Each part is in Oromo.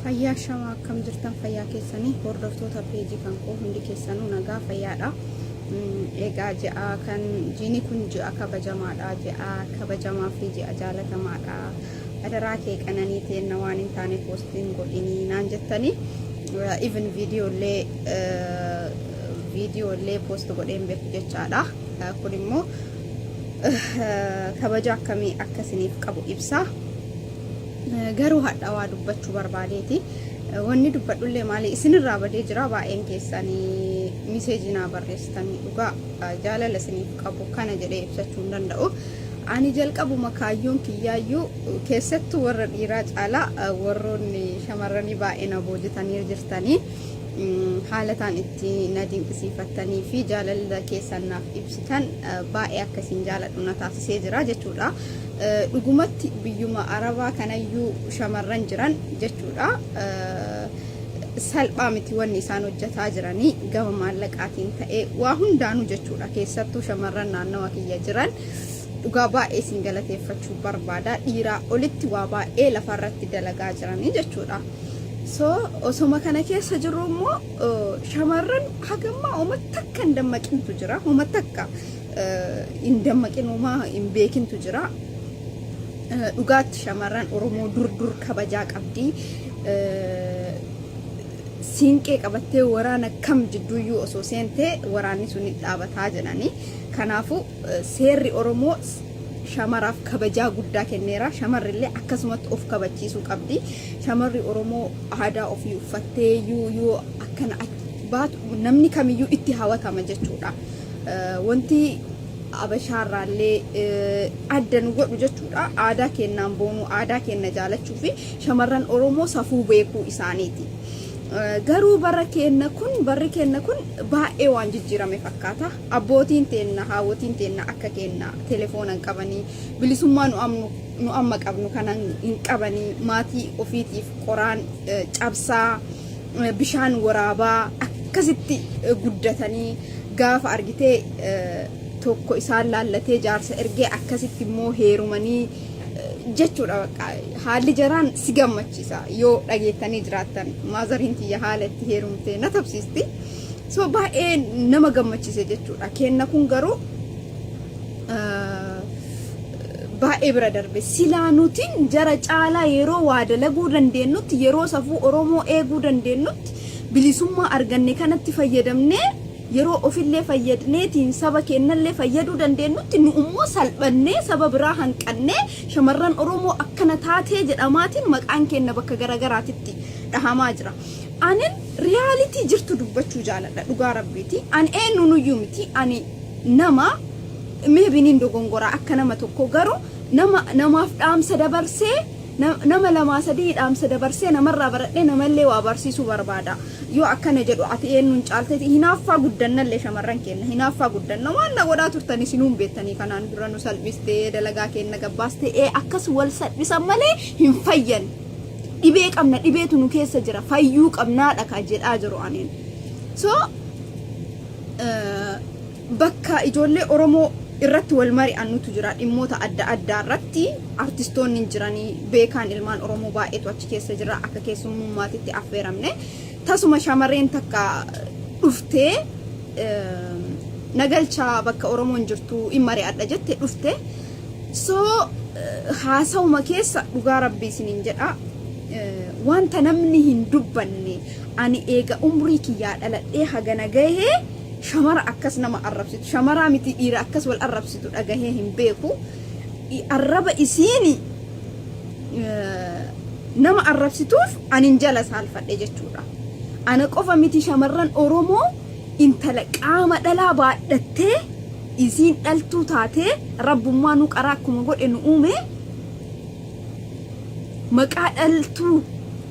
Fayyaa shamaa akkam jirtan fayyaa keessanii hordoftoota peejii kan koo hundi keessanuu nagaa fayyaadha. Egaa ji'a kan jiini kun ji'a kabajamaadha ji'a kabajamaa fi ji'a jaalatamaadha. Adaraa kee qananii teenna waan hin taane poostiin godhinii naan jettanii even viidiyoolee viidiyoolee poost godhee hin beeku jechaadha. Kun immoo kabaja akkamii akka isiniif qabu ibsa. Garuu hadha waa dubbachuu barbaadeeti. Wanni dubbadhullee maali isinirraa badee jira baay'een keessanii miseejii naa barreessitanii dhugaa jaalala isiniif qabu kana jedhee ibsachuu hin danda'u. Ani jalqabuma kaayyoon kiyyaayyuu keessattuu warra dhiiraa caalaa warroonni shamarranii baay'ee na boojitanii jirtanii haalataan itti na dinqisiifattanii fi jaalala keessan naaf ibsitan baay'ee akka isin jaaladhu na taasisee jira jechuudha. Dhugumatti biyyuma Arabaa kanayyuu shamarran jiran jechuudha. Salphaa miti wanni isaan hojjetaa jiranii gama maallaqaatiin ta'ee waa hundaanuu jechuudha. Keessattuu shamarran naannawa kiyya jiran dhugaa baay'ee isin galateeffachuu barbaada. Dhiiraa olitti waa baay'ee lafarratti dalagaa jiranii jechuudha. So osoma kana keessa jirru immoo shamarran hagammaa homa takka hin dammaqintu jira. Homa takka hin dammaqin homaa hin beekintu jira. Dhugaatti shamarran Oromoo dur dur kabajaa qabdi. Siinqee qabattee waraana kam jidduuyyuu osoo seente waraanni sun hin dhaabataa jedhani. Kanaafuu seerri Oromoo shamaraaf kabajaa guddaa kenneera. Shamarrillee akkasumatti of kabachiisuu qabdi. Shamarri Oromoo aadaa ofii uffattee yoo akkana baatu namni kamiyyuu itti hawatama jechuudha. Wanti Abashaarraallee adda nu godhu jechuudha. Aadaa keennaan boonuu, aadaa keenna jaalachuu fi shamarran Oromoo safuu beekuu isaaniiti. Garuu bara keenna kun barri keenna kun baay'ee waan jijjiirame fakkaata. Abbootiin teenna, haawwotiin teenna akka keenna telefoona hin qabanii, bilisummaa nu amnu nu amma qabnu kana hin qabanii, maatii ofiitiif qoraan cabsaa, bishaan waraabaa akkasitti guddatanii gaafa argitee tokko isaan laallatee jaarsa ergee akkasitti immoo heerumanii jechuudha bakka haalli jaraan si gammachiisa yoo dhageettanii jiraattan maazariin tiyya haala itti heerumte na tabsiisti so baay'ee nama gammachiise jechuudha kenna kun garuu baay'ee bira darbe. Silaa nutin jara caalaa yeroo waa dalaguu dandeennutti, yeroo safuu Oromoo eeguu dandeennutti, bilisummaa arganne kanatti fayyadamnee yeroo ofillee fayyadneetiin saba keennallee fayyaduu dandeennutti nu immoo salphannee saba biraa hanqannee shamarran Oromoo akkana taatee jedhamaatiin maqaan keenna bakka garagaraatitti dhahamaa jira. Anin reality jirtu dubbachuu jaaladha dhugaa rabbiiti. Ani eennuunuyyuu miti ani nama maybe nin dogongora akka nama tokko garuu nama namaaf dhaamsa dabarsee nama lamaa sadii dhaamsa dabarsee namarraa baradhee namallee waa barsiisuu barbaada. Yoo akkana jedhu ati eenyuun caalteeti hinaaffaa guddannallee shamarran keenna hinaaffaa guddanna waan na godhaa turtan isinuu hin beektanii kanaan dura nu salphistee dalagaa keenna gabbaastee ee akkas wal salphisan malee hin fayyan. Dhibee qabna dhibeetu nu keessa jira fayyuu qabnaadha ka jedhaa jiru aniin. So bakka ijoollee Oromoo irratti wal mari'annutu jira dhimmoota adda addaa irratti artistoonni hin jiranii beekaan ilmaan Oromoo baay'eetu achi keessa jira akka keessummummaatitti affeeramne tasuma shamarreen takka dhuftee nagalchaa bakka Oromoon jirtu in mari'adha jette dhufte so haasawuma keessa dhugaa rabbii isiniin jedha wanta namni hin dubbanne Ani eega umrii kiyyaa dhaladhee hagana gahee shamara akkas nama arrabsitu shamaraa miti dhiira akkas wal arrabsitu dhagahee hin beeku arraba isiini nama arrabsituuf anin jala saalfadhe jechuudha. Ana qofa miti shamarran Oromoo intala qaama dhalaa baadhattee isiin dhaltuu taatee rabbummaa nu qaraa akkuma godhe nu uume maqaa dhaltuu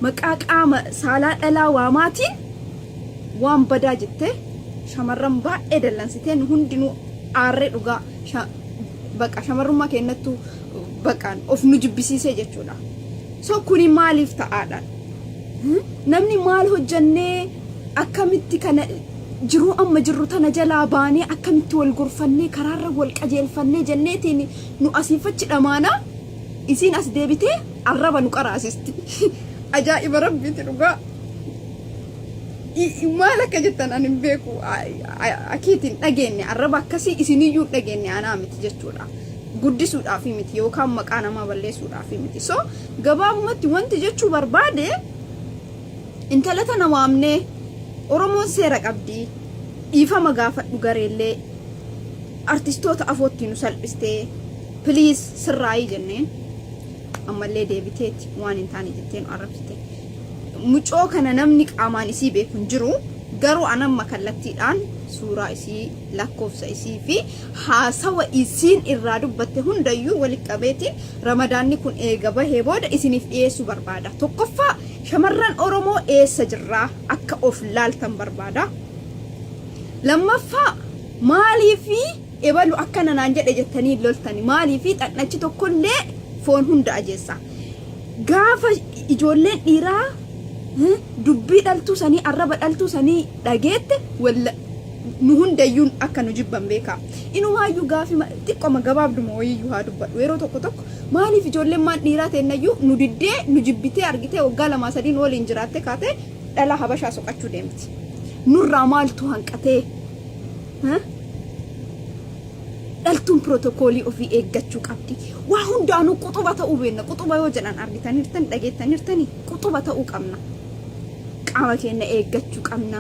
maqaa qaama saalaa dhalaa waamaatiin waan badaa jettee shamarran baay'ee dallansitee nu hundinuu aarree dhugaa baqa shamarrummaa keennattuu baqaan of nu jibbisiisee jechuudha. So kuni maaliif ta'aadha? Namni maal hojjannee akkamitti kana jiruu amma jirru tana jalaa baanee akkamitti wal gorfannee karaarra wal qajeelfannee jenneetiin nu asiif achi dhamaanaa isiin as deebitee arraba nu qaraasisti. Ajaa'iba rabbiiti dhugaa. Maal akka jettan ani hin beeku. Akiitiin dhageenye arraba akkasii isiniyyuu dhageenye anaa miti jechuudha. Guddisuudhaaf miti yookaan maqaa namaa balleessuudhaaf miti. So gabaabumatti wanti jechuu barbaade, intala tana waamnee, Oromoon seera qabdi. Dhiifama gaafadhu, gareellee artistoota afootti nu salphistee, please sirraayii jenneen, ammallee deebiteetti waan hin taane jettee nu arrabsite. Mucoo kana namni qaamaan isii beeku hin jiru. Garuu anamma kallattiidhaan suuraa isii, lakkoofsa isii fi haasawa isiin irraa dubbatte hundayyuu walitti qabeetiin Ramadaanni kun eega bahee booda isiniif dhiyeessuu barbaada. Tokkoffaa, shamarran Oromoo eessa jirraa akka of laaltan barbaada. Lammaffaa, maaliifi ebalu akkana naan jedhe jettanii loltani? Maaliifi xannachi tokkollee foon hunda ajeessa? Gaafa ijoolleen dhiiraa dubbii dhaltuu sanii, arraba dhaltuu sanii dhageette, walla nu hundayyuu akka nu jibban beekaa. Inumaayyuu gaafi xiqqoma gabaabduma wayiyyuu haa dubbadhu. Yeroo tokko tokko maaliif ijoolleen maan dhiiraa teennayyuu nu diddee, nu jibbitee, argitee waggaa lamaa sadiin waliin jiraattee kaatee dhala habashaa soqachuu deemti? Nurraa maaltu hanqatee? Dhaltuun pirootokoolii ofii eeggachuu qabdi. Waa hundaanuu quxuba ta'uu beekna. Quxuba yoo jedhan argitaniirtani, dhageettaniirtani, quxuba ta'uu qabna. Qaama keenya eeggachuu qabna.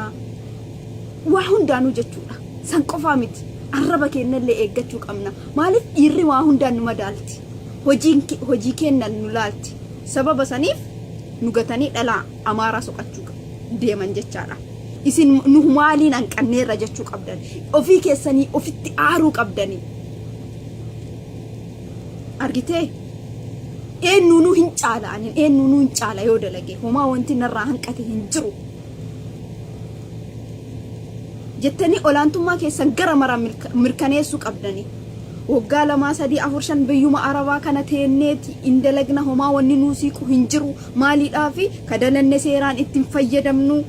Waa hundaanuu jechuudha. San qofaa miti. Arraba keenyallee eeggachuu qabna. Maaliif dhiirri waa hundaan nu madaalti. Hojii keenya nu laalti. Sababa saniif nu gatanii dhala Amaaraa soqachuu deeman jechaadha. Isin nu maaliin hanqanneerra jechuu qabdan. Ofii keessanii ofitti aaruu qabdanii. Argitee? Eenyuunuu hin caala, ani eenyuunuu hin caala yoo dalage, homaa wanti narraa hanqate hin jiru. Jettanii olaantummaa keessan gara maraan mirkaneessuu qabdanii. Waggaa lamaa, sadii, afur, shan biyyuma Arabaa kana teenneeti hin dalagna, homaa wanni nuu siiqu hin jiru. Maaliidhaafi ka dalanne seeraan ittiin fayyadamnu.